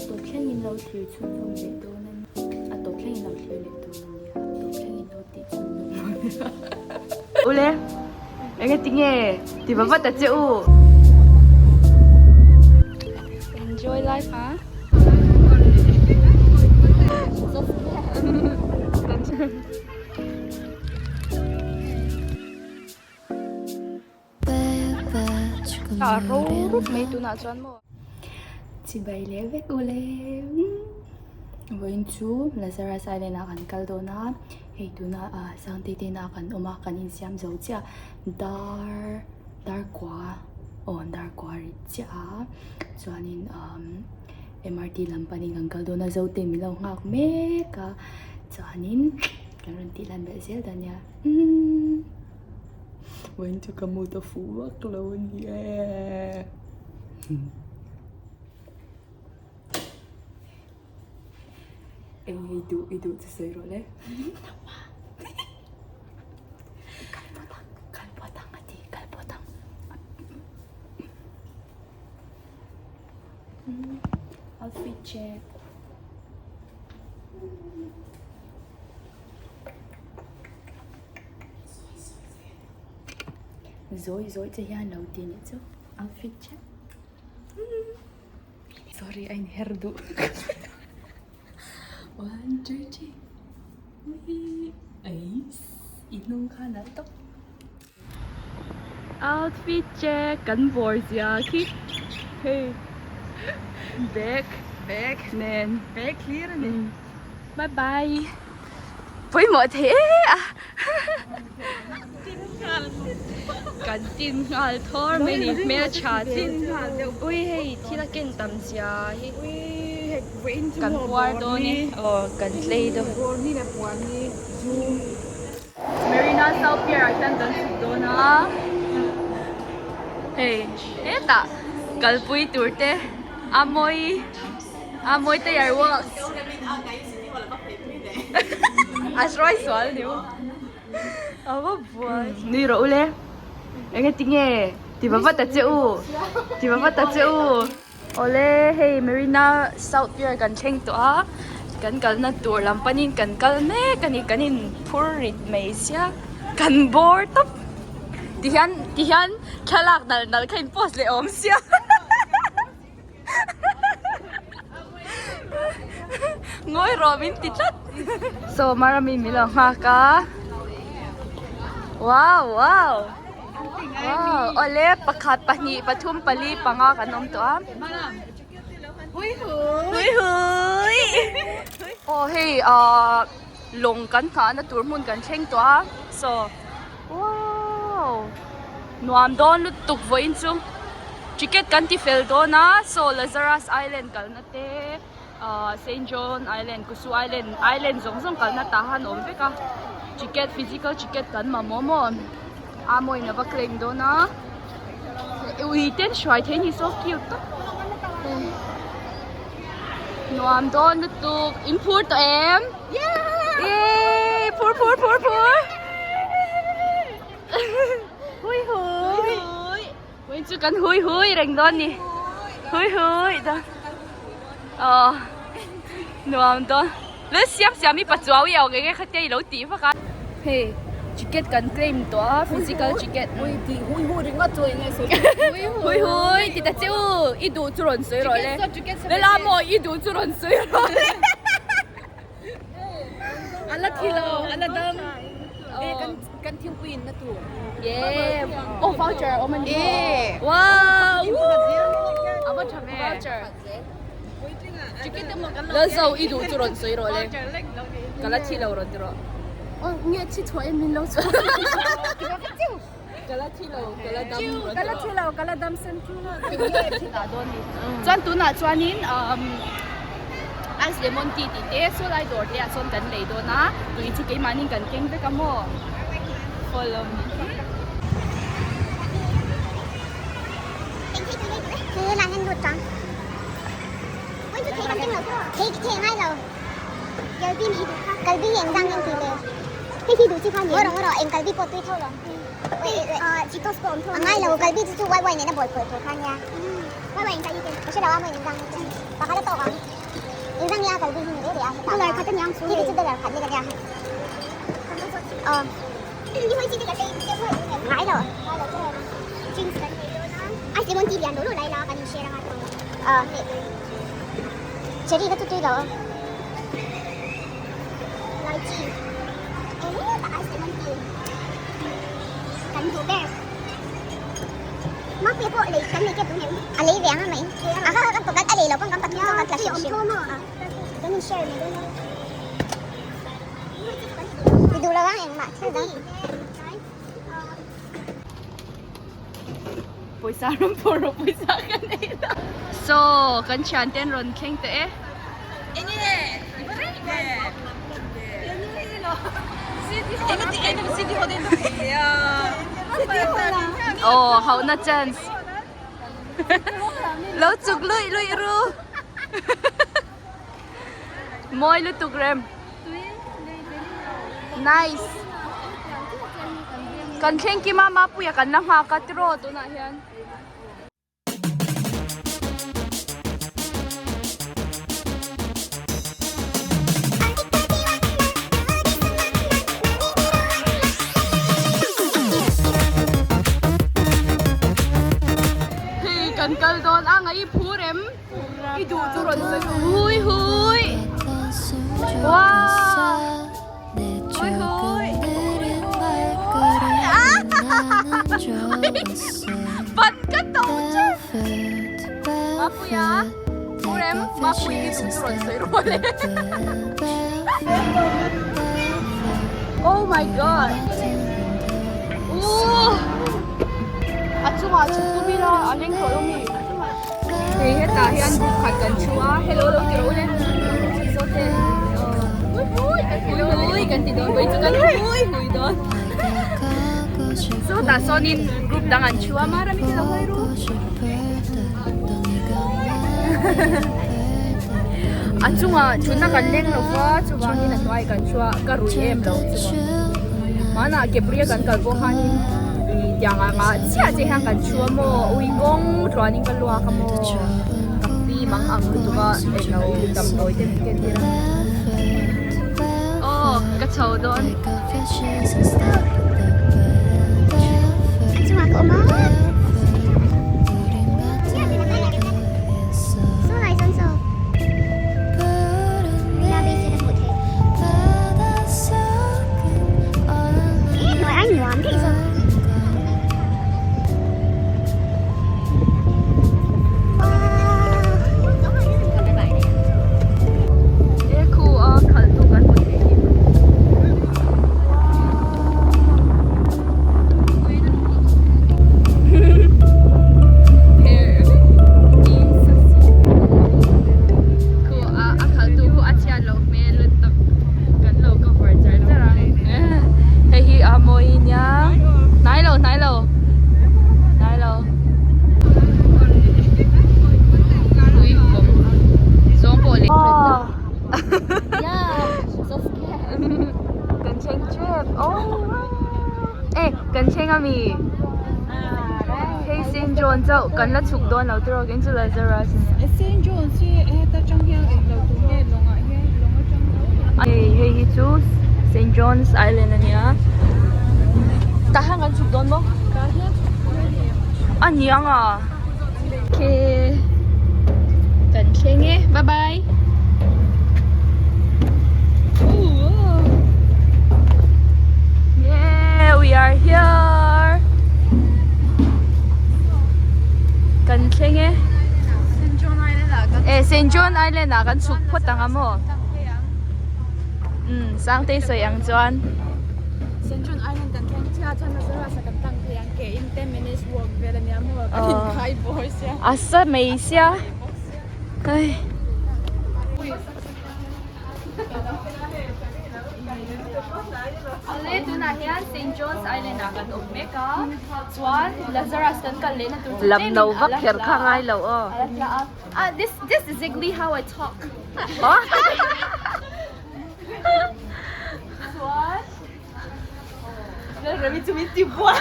tawp thlengin lo thlir chhunzawm leh dawn a ni. A tawp thlengin lo thlir leh dawn a nia. A tawp thlengin lo tih chhunzawm dawn a nia. Ule, enge tinge ti va vat a che u. Enjoy life ha. A ro rup mai tunah chuan maw. Chibai leh vek u le. Vawiin chu Lazarus Island ah kan kal dawn a, hei tuna ah Sangte te inah kan awm a, kan insiam zo chiah dar dar kua aw dar kua ri chiah a chuanin umm MRT lam panin kan kal dawn a, Zote min lo nghak mek a chuanin kan rawn tih lan belh zel dawn nia umm. Vawiin chu ka mood a fuh vak lo a ni e. Eng nge i duh i duh chu sawi rawh le. Kal phawt ang kal phawt ang a ti kal phawt ang. Outfit check. Zawi zawi che hian lo ti nih chu outfit check. Sorry a inher duh. One two three. Eis i hnung kha nalh tawp. Outfit check kan bawr zia khi hei bag bag nen bag hlir a ni bye bye pawimawh thei e a kan tin nghal thawr mai ni hmeltha tin ui hei thil a ken tam zia hi kan puar dawn e aw kan tlei dawn. Marina South Pier ah hian kan chhuk dawn a, hei hetah kalpui tur te a mawi a mawi te yar walks a hruai sual ni maw a va buai nui rawh u le enge tinge ti va vat ta che u ti va vat ta che u. Awle hei Marina South Pier kan thleng tawh a kan kalna tur lam panin kan kal mek a ni kan in phur rit mai sia kan bawr tawp tihian tihian thlalak nalh nalh kha in post leh awm sia ngawi rawh min ti tlat saw Marami min lo nghak a wow wow. Wow awle pakhat pahnih pathum pali panga kan awm tawh a hui hui aw hei ahh lawng kan nghahna tur hmun kan thleng tawh a saw wow nuam dawn lutuk vawiin chu ticket kan ti fel dawn a saw Lazarus Island kalna te ahh Saint John Island Kusu Island island zawng zawng kalna tah han awm vek a ticket physical ticket kan mamawh maw a mawiin a va claim dawn a ui ten hruai thei ni so cute tak nuam dawn lutuk in phur tawh em yeah phur phur phur phur hui hui Vawiin chu kan hui hui reng dawn ni hui hui dawn aw nuam dawn lel siam siam hi pachuau i awk enge khatia i lo tih vak a hei ticket kan claim tawh a physical ticket ui tih hui hui ringawt chu enge sawi hui hui hui ti ta che u i duh chu rawn sawi rawh le lel a maw i duh chu rawn sawi rawh le. A la thi lo, a la dam. E kan kan thingpui in na tur. Yeah. Oh voucher awm a ni. Wow. A va tha ve. Voucher. La zo i duh chu rawn sawi rawh le. Ka la thi lo rawn ti rawh. Oh nge thi thuah em min lo chhuah. Ka la thi lo, ka la dam rawn ti rawh. Ka la thi lo, ka la dam sen chu. Chuan tunah chuanin um ice lemon tea tih te saw lai dawr te ah sawn kan lei dawn a tui chu keimahni kan keng vek a maw follow me. Dollar khat aniang chu hei chu dollar khat lek ania aw ngai lo drinks kan nei dawn a ice lemon tea lian lo lo lai la kan in share anga aw cherry kha chu tui lo lychee eng ice lemon tea kan duh ber Mapui pawh lei kan nei tep tun em? A lei ve ang a mai. A kha kan kan a lei lo pawn kan pathum zawk kan tla hrim hrim. Kan in share mai dawn a. Ti duh lo ang engmah thil dang. Pawisa rawn pawh rawh pawisa ka nei lo. Saw kan thian ten rawn thleng tawh e. Enge i va rei ve. Aw hauhna chance lo chuk luih luih ru mawi lutuk rem nice kan thleng kim a mapuia kan la nghak a tiraw tunah hian. Hei kan kal dawn a ngaih phur em i duh chu rawn sawi hui hui wow hui hui Ban ka to che Mapuia phur em Mapui i duh chu rawn sawi rual e Oh my god Ooh A chungah chhuk tum ila a leng tawh lo mi Hei hetah hian group khat kan thu a hello lo ti rawh u le Zawte hui hui kan ti dawn vawi chu kan hui hui dawn Sawtah sawnin group dang an thu a mara mi te lo hawi ru A chungah thutna kan leng lo va chuvangin a hnuai kan thu a ka rui em lo chuvang hmanah Kepri a kan kal pawh khanin ih tiang ang ah chiah chiah hian kan thu a maw ui kawng tluanin ka luak a maw ka pi mang ang lutuk a englo damdawi te min ken tir a aw ka chho dawn. A chungah ka awm a. Saw lai sawn saw. La base a hmuh theih. Eh hnuai ai nuam daih zawk. E khu a khalh tu kan hmu thei hi. Khu a a khalh tu khu a chhiat loh hmel lutuk kan lo cover char char a hei hi a mawi nia hnai lo hnai lo hnai lo ui kawm zawng pawh leh Kan thleng tep oh e kan thleng ami hei Saint John chauh kan la chhuk dawn lo tiraw keng chu Lazarus ania Saint John hi heta tang hian englo tur nge lawngah hian lawng atang lo hei hei hi chu Saint John's Island ania tah hian kan chhuk dawn maw a niang a okay kan thleng e bye bye. Yeah, we are here. Kan thleng e. Eh, St. John Island ah kan chhuk phawt ang a maw? Um, Sangtei sawi ang chuan. St. John Island kan thleng chiah chuan Lazarus ah kan tlang phei ang ke in 10 minutes walk vel ania maw? Kan inkhai bawr sia. A sa mai sia. Ai. Ale tunah hian St. John's Island ah kan awm mek a chuan Lazarus kan kal lehna tur chu Lam no vak kher kha ngai lo aw. A la hla a. Ah this this is exactly how I talk. Chuan Lalremi chu min ti buai.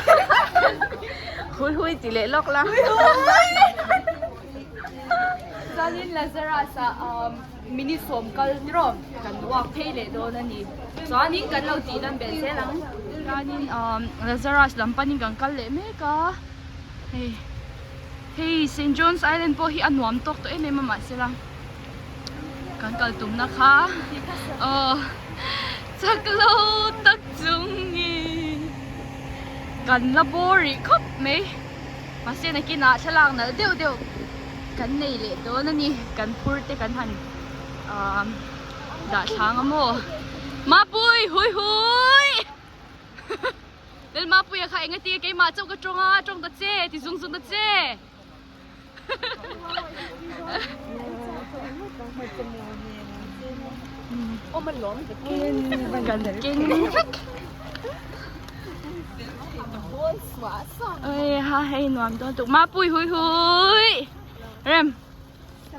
Hui hui ti leh lawk la. Hui hui. Chuanin Lazarus ah um minute sawm kal tiraw kan walk phei leh dawn a ni. Chuanin kan lo tih lan belh zel ang. Chuanin um Lazarus lam panin kan kal leh mek a hei hei Saint John's Island pawh hi a nuam tawk tawh em em a mahsela kan kal tumna kha aw chak lo tak chungin kan la bawr rih khawp mai. Mahse nakinah thlalak nalh deuh deuh kan nei leh dawn a ni kan phur te kan han ahh dah thlang a maw Mapui hui hui Lal Mapuia kha eng ati keimah chauh ka tawng a tawng ta che ti zung zung ta che Kan keng vek. Ôi ha hei nuam dawn tuk Mapui hui hui Rem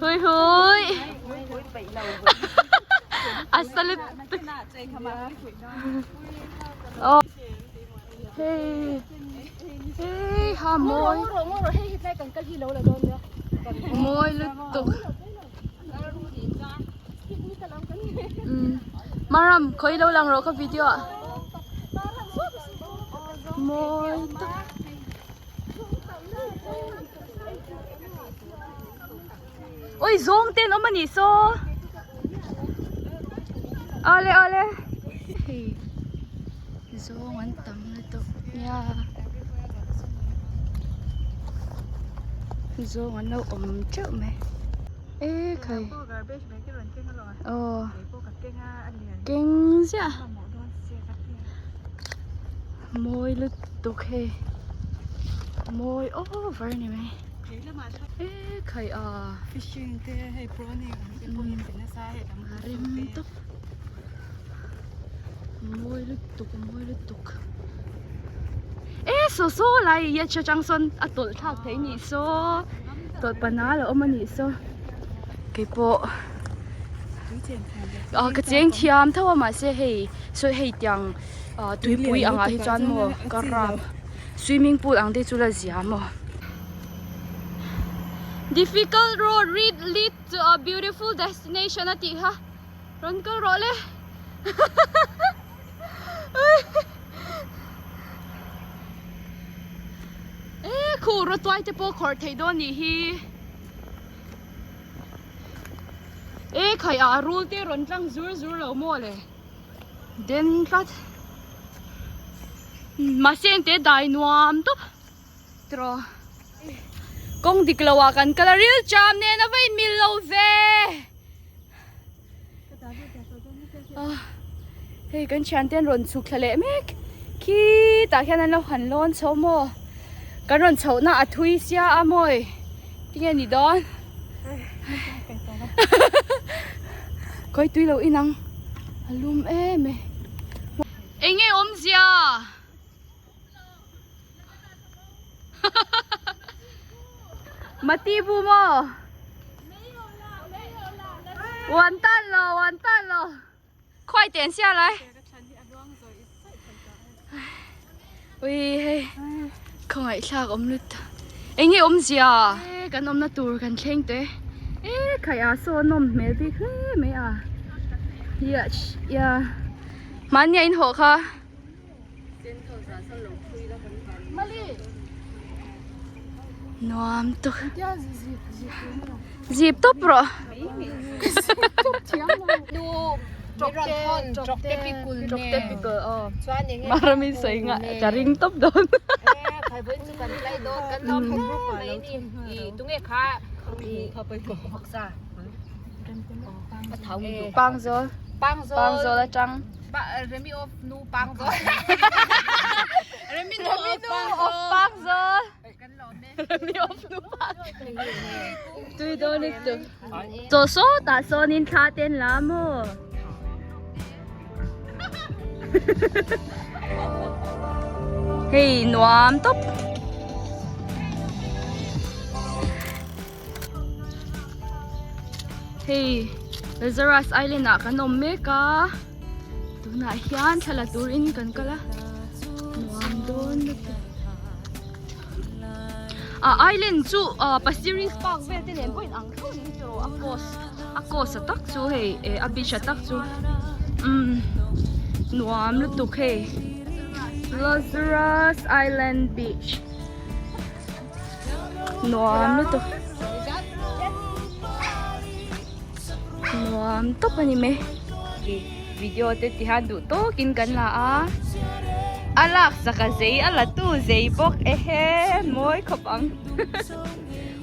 hui hui A salut Oh Hei hei ha mawi mawi lutuk Maram khawi lo lang rawh ka video ah mawi tak oi zawng te an awm a nih saw awle awle hei zawng an tam lutuk nia zawng an lo awm teuh mai e khai aw keng ziah mawi lutuk hei mawi over a ni mai e khai a rem tawp mawi lutuk mawi lutuk e saw saw lai ia chang sawn a tawlh thlak thei a nih saw tawlh pana a lo awm a nih saw keipawh ah ka cheng thiam tho a mahse hei saw hei tiang ah tuipui angah hi chuan maw ka rap swimming pool ang te chu la zia maw difficult road read lead to a beautiful destination a tih kha rawn kal rawh le e khu rawtuai te pawh khawrh theih dawn nih hi e khai ah rul te rawn tlang zur zur lo maw le den tlat mahse engte dai nuam tawp tiraw kawng dik lo ah kan kal a ril cham nen a va in mil lo ve hei kan thian te an rawn chhuk thla leh mek khitah khian an lo han lawn chho maw kan rawn chhoh na a thui sia a mawi tinge ni dawn khawi tui lo inang a lum em e enge awmzia. Mati bu maw? 完蛋了，完蛋了！快点下来！Ui hei khawngaih thlak awm lut eng nge awmzia e kan awmna tur kan thleng teh e khai a saw nawm hmel bik hle mai a ya ya mahni a in hawh kha. Nuam tuk. Zip tawp rawh. Marami sawi nga ka ring tawp dawn. Pangzawl. Pangzawl atang. Remi of nu pangzawl. Remi nu of pangzawl. Remi of nu pangzawl. Tui dawn i tu. Chaw sawtah sawnin thla te an la maw? Hei nuam tawp. Hei Lazarus Island ah kan awm mek a tunah hian thla la turin kan kal a nuam dawn lutuk. Ah island chu ah Pasir Ris park vel te nen pawh in ang tho ni tawh a coast a coast a tak chu hei eh a beach a tak chu umm nuam lutuk hei Lazarus Island beach nuam lutuk nuam tawp a ni mai video te ti hian duh tawkin kan la a a lak sak a zei a la tu zei bawk ehe mawi khawp ang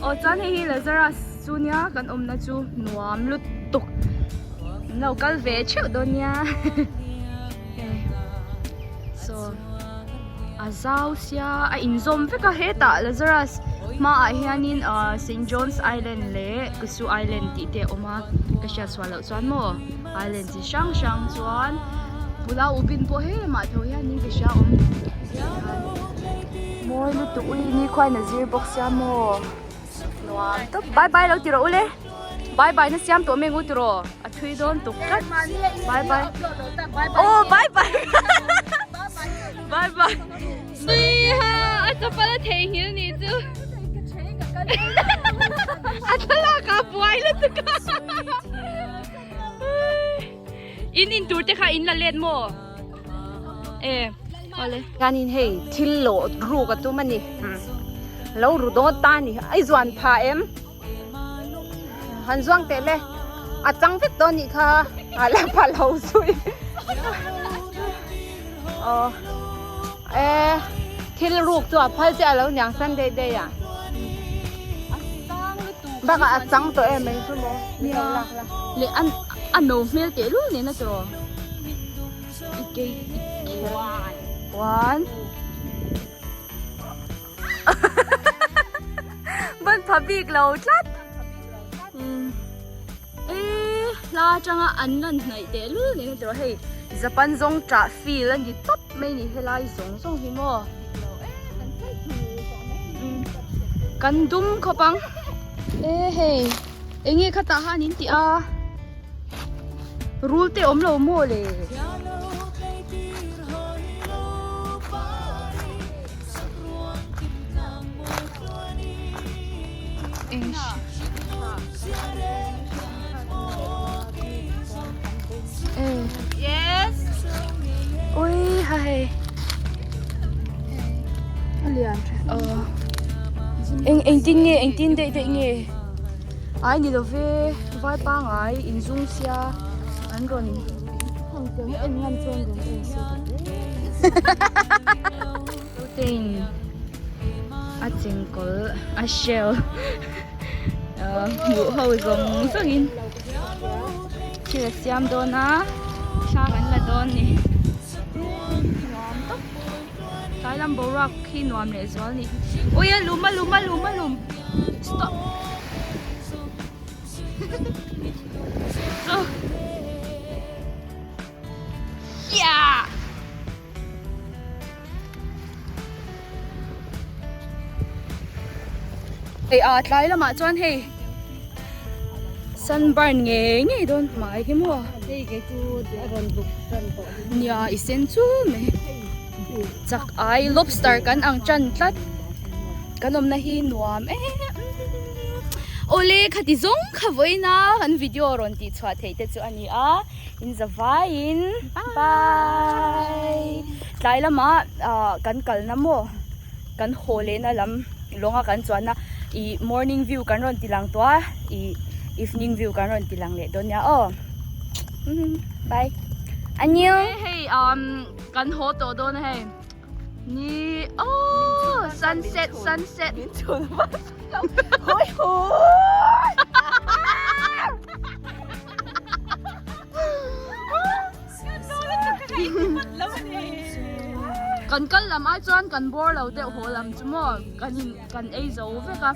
aw chuan hei hi Lazarus chu nia kan awmna chu nuam lutuk an lo kal ve theuh dawn nia hei saw a zau sia a inzawm vek a hetah Lazarus hmaah hianin ahh Saint John's Island leh Kusu Island tih te a awm a ka hriat sual loh chuan maw island chi hrang hrang chuan Pulau Ubin pawh he lamah tho hianin ka hria awm mawi lutuk ui nikhuain a zir bawk sia maw nuam tawp bye bye lo ti rawh ule bye bye na siam tawh mai ang u tiraw a thui dawn tuk tlat bye bye aw bye bye bye bye Sui ha a chapal a theihnghilh nih chu a thlalak ah buai lutuk a in in tur te kha in la let maw e awle Chuanin hei thil lawh ruk a tum a ni lo ru dawn ta a ni a i zuan pha em han zuang teh le a chang vek dawn nih kha a la pha lo zui aw e thil ruk chu a phal chiah lo niang Sunday day ah bakah a chang tawh em mai chu maw min lo lak la leh a a no hmel teh lul nen a tawh One. Ban pha bik lo tlat. E hla atanga an lan hnaih teh lul nen a tawh hei Japan zawng tah feel a ni tawp mai ni helai zawng zawng hi maw. Kan dum khawp ang. E hei enge khatah han in tih a. Rul te awm lo maw le? Yes. Ui ha hei. Eng engtin nge engtin daih daih nge? Ai ni lo ve vai pangai inzung sia an rawn Protein a chengkawl a shell hmuh ho zawng zawng in thil a siam dawn a thla kan la dawn ni nuam tawp tlai lam boruak hi nuam leh zual ni ui a lum a lum a lum a lum stop so yeah Hei a tlai lamah chuan hei sunburn ngei ngei dawn hmai hi maw hei kei chu a rawn buk tan tawh nia i sen chu mai chak ai lobster kan ang tan tlat kan awmna hi nuam em awle khati zawng kha vawiin a kan video rawn tih chhuah theih te chu a ni a in zavaiin bye tlai lamah ah kan kalna maw kan haw lehna lam lawnga kan chuanna ih morning view kan rawn ti lang tawh a ih evening view kan rawn ti lang leh dawn nia aw bye annyeong hei umm kan haw tawh dawn a hei ni aww sunset sunset hui hui Kan kal lam ai chuan kan bawr lo deuh haw lam chu maw kan in kan ei zo vek a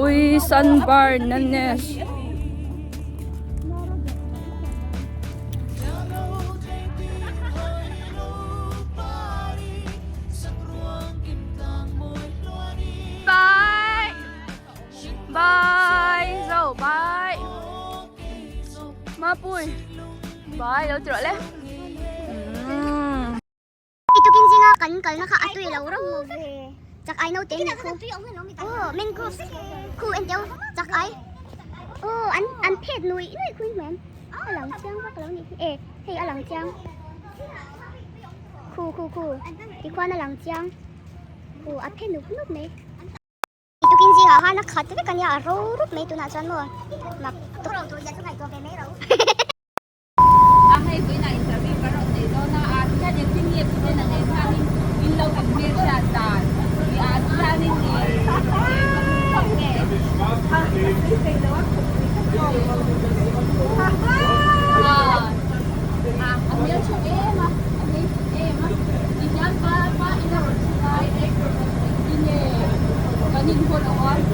Ui sunburn na nest. Bye. Bye. Zo bye. Mapui. Bye lo ti rawh le. kalna kha a tui lo ro chak ai naute nih khu aw mangroves khu en teu chak ai aw an an phet nui nui khu in hmu em a lang chiang vak lo nih hi e hei a lang chiang khu khu khu tikhuan a lang chiang khu a phe nup nup mai. Tukin zingah khan a khat vek a nia a ro rup mai tunah chuan maw mak tuk A hei vawiinah interview ka rawn nei dawn a, ah tihian engtin nge puten a nei hianin in lo in hmelhriat dan tih ah hianin ih kan nge. A hmeltha em a, a hmeltha em a, tihian pa pa ina rawn thu lai engtin nge kan inhaw loh a.